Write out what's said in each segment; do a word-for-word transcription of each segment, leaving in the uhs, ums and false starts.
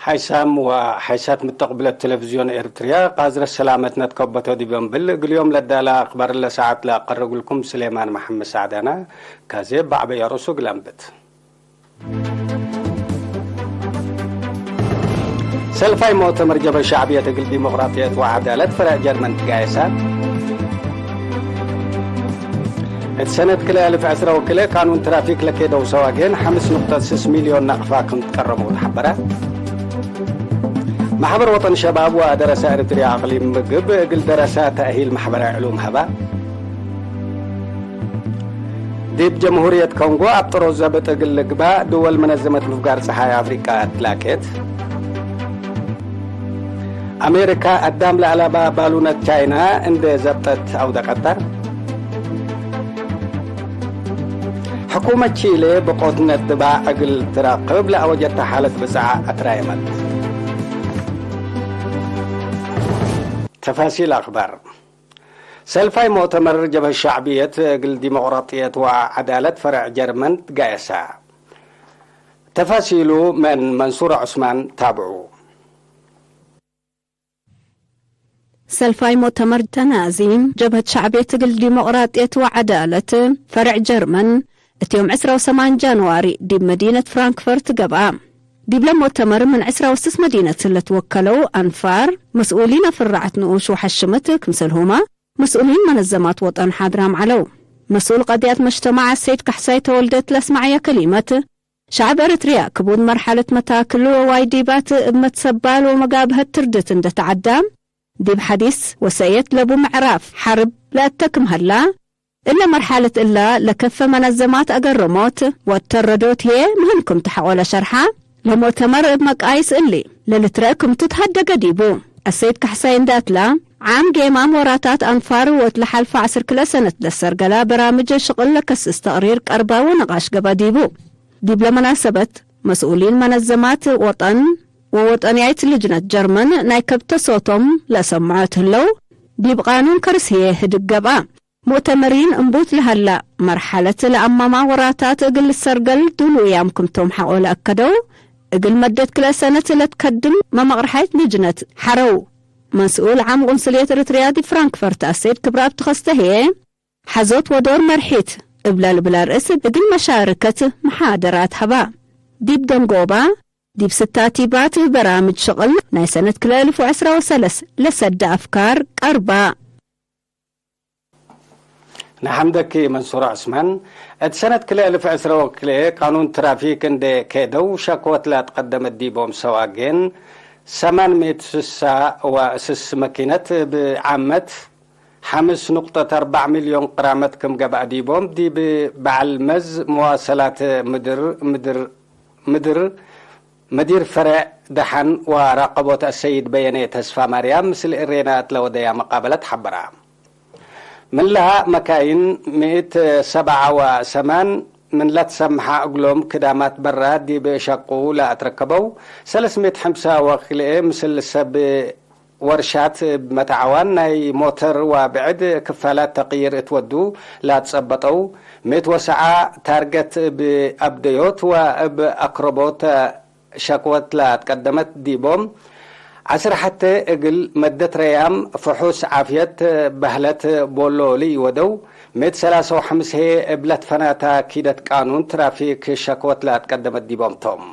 ኣይሳም ወሐይሳት ምተቅብለት ቴሌቪዝዮን ኤርትርያ፣ ቃዝረት ሰላመት ነትከበቶ ዲብ እምብል፣ እግል ዮም ለዳለ አክባር ለሰዓት ለአቀርብልኩም ስሌማን መሐመድ ሳዕዳና፣ ካዜ በዐበየ ርእሱ እግል አንብት። ሰልፋይ ሞተመር ጀብሀት ሸዕብየት እግል ዲሞቅራጥየት ወዐዳለት ፈረዕ ጀርመን ትጋየሰ። እት ሰነት ክልኤ አልፍ ዕስረ ወክልኤ ቃኑን ትራፊክ ለኬደው ሰዋጌን ሐምስ ንቁጠት ስስ ሚልዮን ናቅፋ ክም ትቀረመው ተሐበረ። ማሕበር ወጠን ሸባብ ወደረሰ ኤረትርያ አቅሊም ምግብ እግል ደረሰ ተእሂል ማሕበራዊ ዕሉም ሀባ። ዲብ ጀምሁርየት ኮንጎ አብጥሮ ዘብጥ እግል ልግባእ ድወል መነዘመት ምፍጋር ጸሓይ አፍሪቃ አትላቄት። አሜሪካ አዳም ለአለባ ባሉነት ቻይና እንዴ ዘብጠት አውደቀተ። ሕኩመት ቺሌ ብቆት ነድባዕ እግል ትረክብ ለአወጀተ ሓለት ብጽዓ አትራየመት። ተፋሲል አክባር። ሰልፋይ ሙእተመር ጀብሀት ሸዕብየት እግል ዲሞቅራጥየት ወዐዳለት ፈረዕ ጀርመን ትጋየሰ። ተፋሲሉ ምን መንሱር ዑስማን ታብዑ። ሰልፋይ ሙእተመር ተናዚም ጀብሀት ሸዕብየት እግል ዲሞቅራጥየት ወዐዳለት ፈረዕ ጀርመን እት ዮም ዕስራ ወሰማን ጃንዋሪ ዲብ መዲነት ፍራንክፈርት ገብአ። ዲብለ ሙእተመር ምን ዕስራ ወስስ መዲነት ለትወከለው አንፋር፣ መስኡሊን አፍራዐት ንኡሽ ወሐሽመት፣ ክምሰልሁመ መስኡሊን መነዘማት ወጠን ሓድራም ዐለው። መስኡል ቀድየት መጅተማዕ አሰይድ ካሕሳይ ተወልደ እት ለአስመዐየ ከሊመት፣ ሸዐብ ኤረትርያ ክቡድ መርሐለት መታክል ወዋይዲባት እብ መትሰባል ወመጋብሀት ትርድት እንዴ ተዐዳ፣ ዲብ ሐዲስ ወሰእየት ለቡ ምዕራፍ ሐርብ ለአተ ክም ሀላ፣ እለ መርሐለት እላ ለከፈ መነዘማት አገረሞት ወአተረዶት ህዬ ምህም ክም ተሐቆለ ሸርሐ። ለሙእተመር እብ መቃይስ እሊ ለልትረእ ክምቱ ተሀደገ ዲቡ። አሰይድ ካሕሳይ እንዴ አትላ፣ ዓም ጌማም ወራታት አንፋር ወእት ለሐልፈ ዐስር ክልኤ ሰነት ለሰርገላ በራምጅ ሽቅል ለከስስ ተቅሪር ቀርባ ወንቃሽ ገብአ ዲቡ። ዲብለ መናሰበት፣ መስኡሊን መነዘማት ወጠን ወወጠንያይት ልጅነት ጀርመን ናይ ከብተ ሶቶም ለአሰምዖ እት ህለው፣ ዲብ ቃኑን ከርስ ህዬ ህድግ ገብአ። ሙእተመሪን እምቡት ለሀላ መርሐለት ለአማማ ወራታት እግል ልሰርገል ድሉያም ክምቶም ሐቆ ለአከደው፣ እግል መደት ክልኤ ሰነት ለትከድም መመቅርሐይት ልጅነት ሐረው። መስኡል ዓም ቁንስልየት ኤረትርያ ዲብ ፍራንክፈርት አሰይድ ክብረአብ ተኸስተ ህዬ፣ ሐዞት ወዶር መርሒት እብ ለልብል አርእስ እግል መሻርከት መሓደራት ሀባ። ዲብ ደንጎባ፣ ዲብ ስታቲባት በራምጅ ሽቅል ናይ ሰነት ክልኤ አልፍ ወዕስራ ወሰለስ ለሰደ አፍካር ቀርባ። ነሐምደኪ መንሱር ዑስማን። እት ሰነት ክልኤ አልፍ ዕስረ ወክልኤ ቃኑን ትራፊክ እንዴ ኬደው ሸክወት ለአትቀደመት ዲቦም ሰዋጌን ሰማን ምእት ስሳ ወስስ መኪነት ብዓመት ሐምስ ንቁጠት አርበዕ ሚልዮን ቅራመት ክም ገብአ ዲቦም ዲብ በዐል መዝ መዋሰላት ምድር፣ ምድር፣ ምድር፣ መዲር ፈረዕ ደሐን ወራቀቦት አሰይድ በየኔ ተስፋማርያም ምስል እሬና እት ለወደያ መቃበለት ሐበራ። ምን ለሃ መካይን ምእት ሰብዓ ወሰማን ምን ለትሰምሐ እግሎም ክዳማት በራ ዲብ ሸቁ ለአትረከበው ሰለስ ምእት ሐምሳ ወክልኤ ምስል ሰብ ወርሻት እብ መትዓዋን ናይ ሞተር ወብዕድ ክፋላት ተቅይር እት ወዱ ለአትጸበጠው ምእት ወሰዓ ታርገት እብ አብደዮት ወእብ አክረቦት ሸክወት ለአትቀደመት ዲቦም፣ ዐስር ሐቴ እግል መደት ረያም ፍሑስ ዓፍየት በህለት ቦሎ ለኢወደው፣ ምእት ሰላሳ ወሐምስ ህዬ እብ ለትፈናታ ኪደት ቃኑን ትራፊክ ሸክወት ለአትቀደመት ዲቦም ቶም።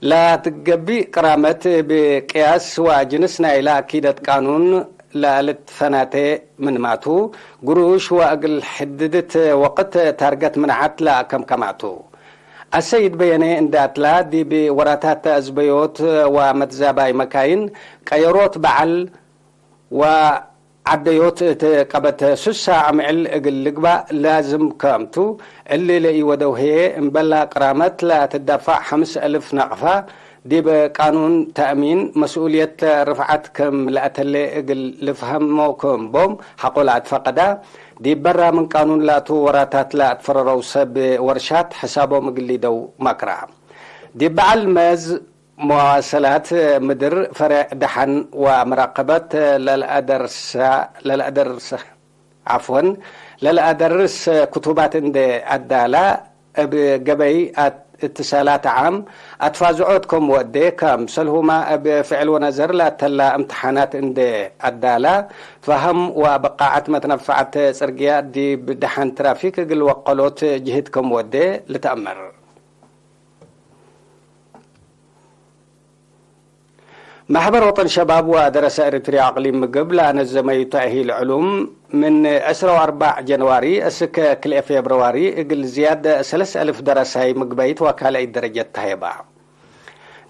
ለትገቢእ ቅራመት እብ ቅያስ ወጅንስ ናይላ ኪደት ቃኑን ለልትፈናቴ ምንማቱ፣ ግሩሽ ወእግል ሕድድት ወቅት ታርገት ምንዓት ለአከምከማቱ። አሰይድ በየኔ እንዴ አትላ፣ ዲብ ወራታት አዝበዮት ወመትዛባይ መካይን ቀየሮት በዐል ወዐደዮት እት ቀበት ሱሳ አምዕል እግል ልግባእ ላዝም ክምቱ፣ እሊ ለኢወደው ህዬ እምበላ ቅራመት ለትዳፋዕ ሐምስ አልፍ ናቅፋ ዲብ ቃኑን ተእሚን መስኡልየት ርፍዓት ክም ለአተሌ እግል ልፍሀሞ ክም ቦም ሐቆ ለአትፈቀዳ፣ ዲብ በራ ምን ቃኑን ላቱ ወራታት ለአትፈረረው ሰብ ወርሻት ሕሳቦም እግል ሊደው ማክራ። ዲብ በዐል መዝ መዋሰላት ምድር ፈሬዕ ደሐን ወመራቀበት ለለአደርሰ፣ ለለአደርሰ፣ ዐፍወን፣ ለለአደርስ ክቱባት እንዴ አዳላ፣ እብ ገበይ አት-፣ እትሳላት ዓም አትፋዝዖት ከም ወዴ፣ ከምሰልሁማ እብ ፍዕል ወነዘር ለአተላ እምትሓናት እንዴ አዳላ፣ ፈሀም ወብቃዐት መትነፈዐት ጽርግያ ዲብ ደሐን ትራፊክ እግል ወቀሎት ጅህድ ከም ወዴ ልትአመር። መሕበር ወጠን ሸባብ ወደረሰ ኤሪትርያ አቅሊም ምግብ ለአነዘመዩ ተእሂል ዕሉም፣ ምን ዕስራ ወአርበዕ ጀንዋሪ እስክ ክልኤ ፌብርዋሪ እግል ዝያድ ሰለስ አልፍ ደረሳይ ምግበይት ወካልአይት ደረጀት ተሀየባ።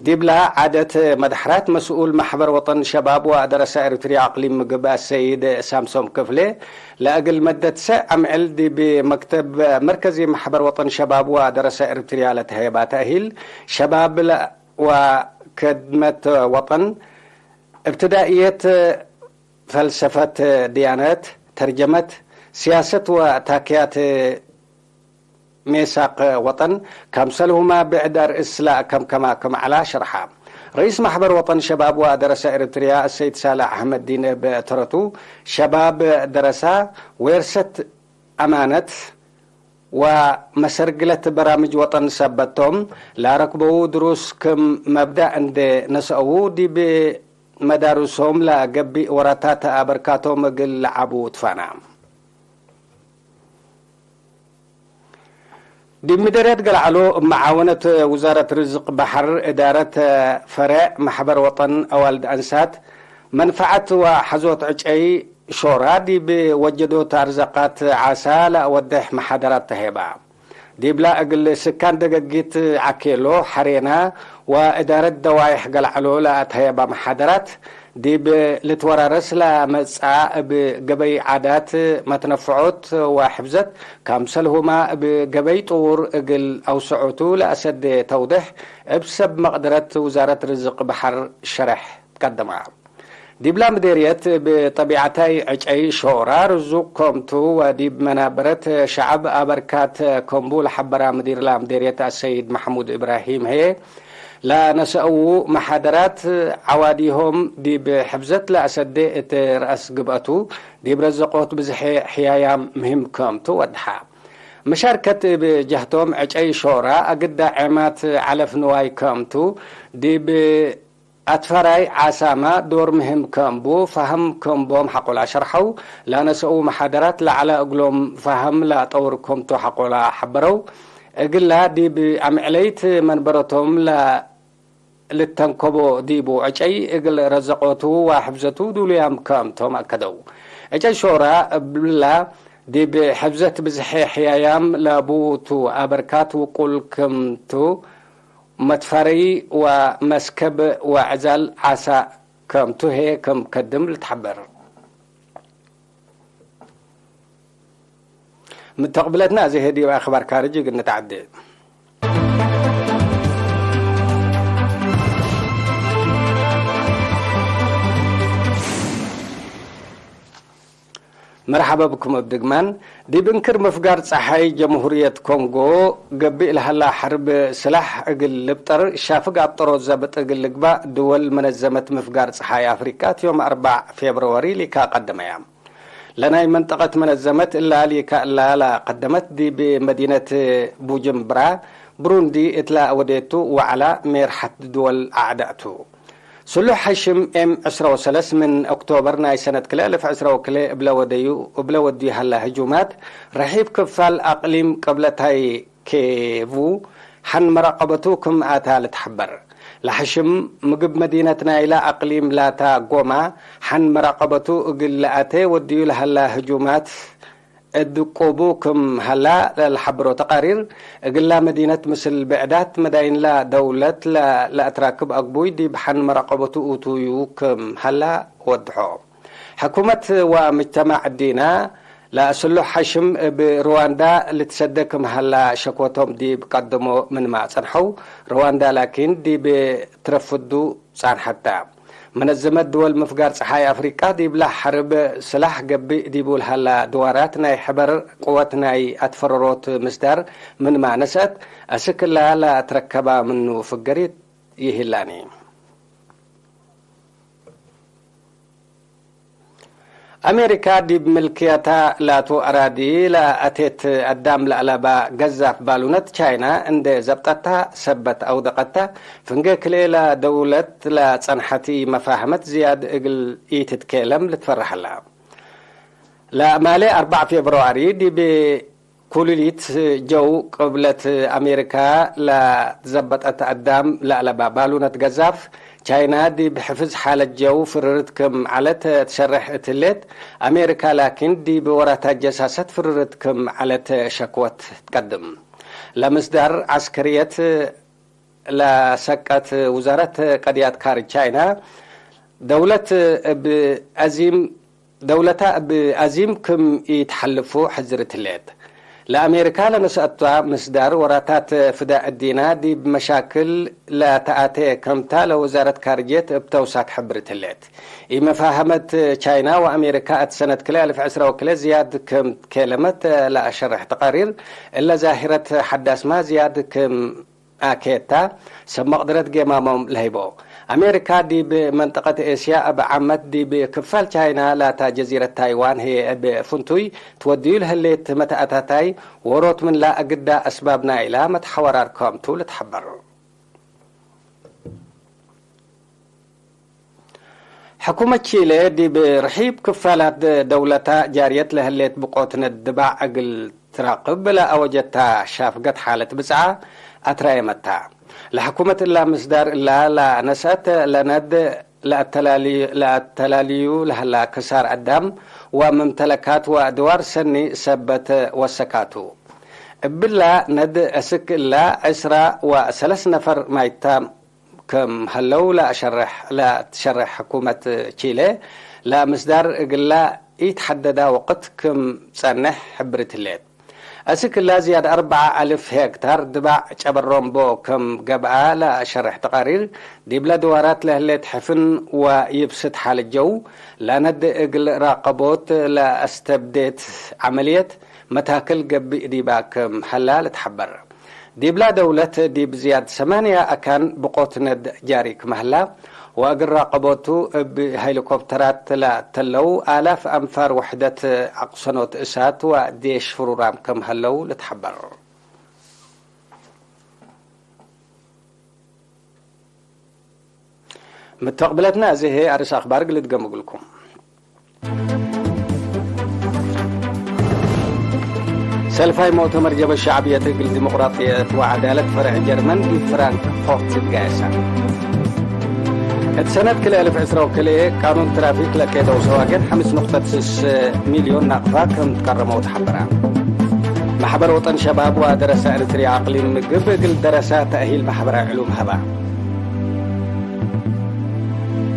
ዲብላ ዓደት መድሐራት መስኡል መሕበር ወጠን ሸባብ ወደረሰ ኤሪትርያ አቅሊም ምግብ አሰይድ ሳምሶም ክፍሌ፣ ለእግል መደት ሰዕ አምዕል ዲብ መክተብ መርከዚ መሕበር ወጠን ሸባብ ወደረሰ ኤሪትርያ ለተሀየባ ተእሂል ሸባብ ለ-፣ ወክድመት ወጠን፣ እብትዳእየት ፈልሰፈት ድያነት፣ ተርጀመት፣ ሲያሰት ወታክያት ሜሳቅ ወጠን፣ ከምሰልሁማ ብዕድ አርእስ ለአከምከማ ክም ዐላ ሸርሐ። ረኢስ ማሕበር ወጠን ሸባብ ወደረሰ ኤሪትርያ አሰይድ ሳልሕ አሕመድ ዲን እብ ተረቱ፣ ሸባብ ደረሳ ዌርሰት አማነት ወመሰርግለት በራምጅ ወጠን ሰበት ቶም፣ ለአረክበዉ ድሩስ ክም መብዳእ እንዴ ነሰአዉ፣ ዲብ መዳርሶም ለገብእ ወራታት አበርካቶም እግል ለዓቡ ትፋና። ዲብ ምደርየት ገልዐሎ፣ እብ መዓወነት ውዛረት ርዝቅ በሐር፣ እዳረት ፈሬዕ መሕበር ወጠን አዋልድ አንሳት፣ መንፈዐት ወሐዞት ዕጨይ ሾራ ዲብ ወጀዶት አርዘቃት ዓሳ ለአወድሕ መሓደራት ተሄባ። ዲብላ እግል ስካን ደገጊት ዓኬሎ፣ ሐሬና ወእዳረት ደዋይሕ ገልዐሎ ለአትሀየባ መሓደራት፣ ዲብ ልትወራረስ ለመጽአ እብ ገበይ ዓዳት መትነፍዖት ወሕፍዘት፣ ከምሰልሁማ እብ ገበይ ጥዉር እግል አውሰዖቱ ለአሰዴ ተውዴሕ እብ ሰብ መቅደረት ውዛረት ርዝቅ በሐር ሸሬሕ ትቀደማ። ዲብላ ምዴርየት እብ ጠቢዐታይ ዕጨይ ሾራ ርዙቅ ከምቱ ወዲብ መናበረት ሸዐብ አበርካት ከምቡ ለሐበራ ምዲርላ ምዴርየት አሰይድ መሕሙድ እብራሂም ህዬ፣ ለነሰአዉ መሓደራት ዐዋዲሆም ዲብ ሕፍዘት ለአሰዴ እት ረአስ ግብአቱ፣ ዲብ ረዘቆት ብዝሔ ሕያያም ምህም ከምቱ ወድሐ። መሻርከት እብ ጀህቶም ዕጨይ ሾራ አግዳ ዔማት ዐለፍ ንዋይ ከምቱ፣ ዲብ አትፋራይ ዓሳማ ዶር ምህም ከም ቡ ፋህም ከም ቦም ሐቆላ ሸርሐው። ለነሰኡ መሓደራት ለዐለ እግሎም ፋህም ለአጠውር ከምቱ ሐቆላ ሐበረው። እግላ ዲብ አምዕለይት መንበረቶም ለልተንከቦ ዲቡ ዕጨይ እግል ረዘቆቱ ወሕፍዘቱ ዱሉያም ከምቶም አከደው። ዕጨይ ሾራ እብላ ዲብ ሕፍዘት ብዝሐ ሕያያም ለቡቱ አበርካት ውቁል ክምቱ መትፋረዪ ወመስከብ ወዕዛል ዓሳ ከምቱ ህዬ ክም ከድም ልትሐበር። ምተቅብለትና አዜ ህዬ ዲብ አክባር ካርጅ እግል ንትዐዴ። መርሐበ ብኩም እብ ድግማን። ዲብ እንክር ምፍጋር ጸሓይ ጀምሁርየት ኮንጎ ገብእ ለሀላ ሐርብ ስላሕ እግል ልብጠር ሻፍግ አብጠሮት ዘብጥ እግል ልግባእ ድወል መነዘመት ምፍጋር ጸሓይ አፍሪቃት ዮም አርበዕ ፌብርወሪ ሊካ ቀደመያ። ለናይ መንጠቀት መነዘመት እላ ሊካ እላ ለቀደመት ዲብ መዲነት ቡጅምብራ ብሩንዲ እትላ ወዴቱ ወዐላ ሜርሐት ድወል አዕዳእቱ። ስሉሕ ሐሽም ኤም ዕስራ ወሰለስ ምን ኦክቶበር ናይ ሰነት ክልኤ አልፍ ዕስራ ወክልኤ እብለ ወደዩ፣ እብለ ወድዩ ሀላ ህጁማት፣ ርሒብ ክፋል አቅሊም ቅብለታይ ኬቩ ሐን መራቀበቱ ክም አታ ልትሐበር። ለሐሽም ምግብ መዲነት ናይላ አቅሊም ላታ ጎማ ሐን መራቀበቱ እግል ለአቴ ወድዩ ለሀላ ህጁማት፣ እድቁቡ ክም ሀላ ለልሐብሮ ተቃሪር፣ እግላ መዲነት ምስል ብዕዳት መዳይንላ ደውለት ለ-፣ ለአትራክብ አግቡይ ዲብ ሐን መራቀበቱ ኡቱዩ ክም ሀላ ወድሖ። ሕኩመት ወምጅተማዕ ዲና ለስሉሕ ሐሽም እብ ሩዋንዳ ልትሰደ ክም ሀላ ሸክወቶም ዲብ ቀድሞ ምንማ ጸንሐው፣ ሩዋንዳ ላኪን ዲብ ትረፍዱ ጻንሐታ። መነዘመት ድወል ምፍጋር ጸሓይ አፍሪቃ ዲብላ ሐርብ ስላሕ ገብእ ዲቡ ለሀላ ድዋራት ናይ ሕበር ቅወት ናይ አትፈረሮት ምስዳር ምንማ ነስአት፣ አስክ እላ ለአትረከባ ምኑ ፍገሪት ይህላኒ። አሜሪካ ዲብ ምልክየታ ላቱ አራዲ ለአቴት አዳም ለአለባ ገዛፍ ባሉነት ቻይና እንዴ ዘብጠታ ሰበት አውደቀታ፣ ፍንጌ ክልኤ ለደውለት ለጸንሐቲ መፋህመት ዝያድ እግል ኢትትኬለም ልትፈረሐላ። ለማሌ አርበዕ ፌብርዋሪ ዲብ ኩሉሊት ጀው ቅብለት አሜሪካ ለትዘበጠት አዳም ለአለባ ባሉነት ገዛፍ፣ ቻይና ዲብ ሕፍዝ ሓለት ጀው ፍርርት ክም ዐለት ትሸሬሕ እት ህሌት፣ አሜሪካ ላኪን ዲብ ወራታት ጀሳሰት ፍርርት ክም ዐለት ሸክወት ትቀድም። ለምስዳር ዐስከርየት ለሰቀት ውዛረት ቀድያት ካርጅ ቻይና፣ ደውለት እብ አዚም፣ ደውለታ እብ አዚም ክም ኢትሐልፉ ሕዝር ትሌት። ለአሜሪካ ለነስአቷ ምስዳር ወራታት ፍዳ እዲና ዲብ መሻክል ለተአቴ ከምታ ለውዛረት ካርጅየት እብ ተውሳክ ሕብር ትሌት። ኢመፋሀመት ቻይና ወአሜሪካ እት ሰነት ክልኤ አልፍ ዕስራ ወክልኤ ዝያድ ክም ትኬለመት ለአሸርሕ ተቃሪር፣ እለ ዛሂረት ሐዳስማ ዝያድ ክም አኬታ ሰብ መቅድረት ጌማሞም ለህይቦ። አሜሪካ ዲብ መንጠቀት ኤስያ እብ ዓመት ዲብ ክፋል ቻይና ላታ ጀዚረት ታይዋን ህዬ እብ ፍንቱይ ትወድዩ ለህሌት መተአታታይ ዎሮት ምንላ እግዳ አስባብ ናይላ መትሐወራር ከምቱ ልትሐበር። ሕኩመት ቺሌ ዲብ ርሒብ ክፋላት ደውለታ ጃርየት ለህሌት ብቆትነት ድባዕ እግል ትራቅብ ለአወጀታ ሻፍገት ሓለት ብጽዓ አትራየመታ። ለሕኩመት እላ ምስዳር እላ ለነስአት ለነድ ለአተላልዩ ለሀላ ክሳር አዳም ወመምተለካት ወአድዋር ሰኒ ሰበት ወሰካቱ። እብላ ነድ እስክ እላ ዕስራ ወሰለስ ነፈር ማይታም ክም ሀለው ለአሸርሕ፣ ለትሸርሕ ሕኩመት ቺሌ፣ ለምስዳር እግላ ኢትሐደዳ ወቅት ክም ጸንሕ ሕብርት ህሌት። አስክ እላ ዝያድ አርበዓ አልፍ ሄክታር ድባዕ ጨበሮምቦ ክም ገብአ ለአሸርሕ ተቃሪር፣ ዲብለ ድዋራት ለህሌት ሕፍን ወይብስት ሓለት ጀው፣ ለነድ እግል ራቀቦት ለአስተብዴት ዐመልየት፣ መታክል ገብእ ዲባ ክም ሀላ ልትሐበር። ዲብላ ደውለት ዲብ ዝያድ ሰማንያ አካን ብቆት ነድ ጃሪ ክም ሀላ፣ ወእግል ራቀቦቱ እብ ሄሊኮፕተራት ለተለው አላፍ አንፋር ውሕደት አቅሰኖት እሳት ወዴሽ ፍሩራም ክም ሀለው ልትሐበር። ምተቅብለትና እዚ ህዬ አርስ አክባር እግል እድገም እግልኩም። ሰልፋይ ሞእተመር ጀበ ሸዕብየት እግል ዲሞቅራጥየት ወዐዳለት ፈርዕ ጀርመን ዲብ ፍራንክፎርት ትጋየሰ። እት ሰነት ክልኤ አልፍ ዕስራ ወክልኤ ቃኑን ትራፊክ ለቄደው ሰዋገን ሐምስ ንቅጠት ስስ ሚልዮን ናቅፋ ክም ትቀረመው ተሐበራ። ማሕበር ወጠን ሸባብ ወደረሰ ኤሪትርያ አቅሊም ምግብ እግል ደረሰ ተእሂል ማሕበራዊ ዕሉም ሀባ።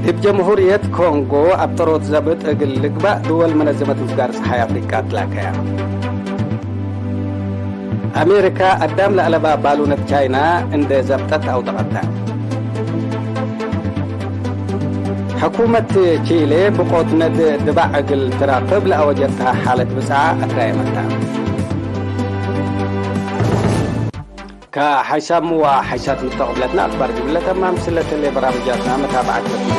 ዲብ ጀምሁርየት ኮንጎ አብጠሮት ዘብጥ እግል ልግባእ ድወል መነዘመት ምፍጋር ጸሓይ አፍሪቃ ትላከያ። አሜሪካ አዳም ለአለባ ባሉነት ቻይና እንዴ ዘብጠት አውደቀተ። ሕኩመት ቺሌ ብቆት ነድ ድባዕ እግል ትራቅብ ለአወጀትሃ ሓለት ብጽዓ አትራየመታ። ከሐይሳም ወሐይሳት ምተቅብለትና አክባር ጅብለተ ማምስለትለ በራምጃትና መታብዐት ለትመ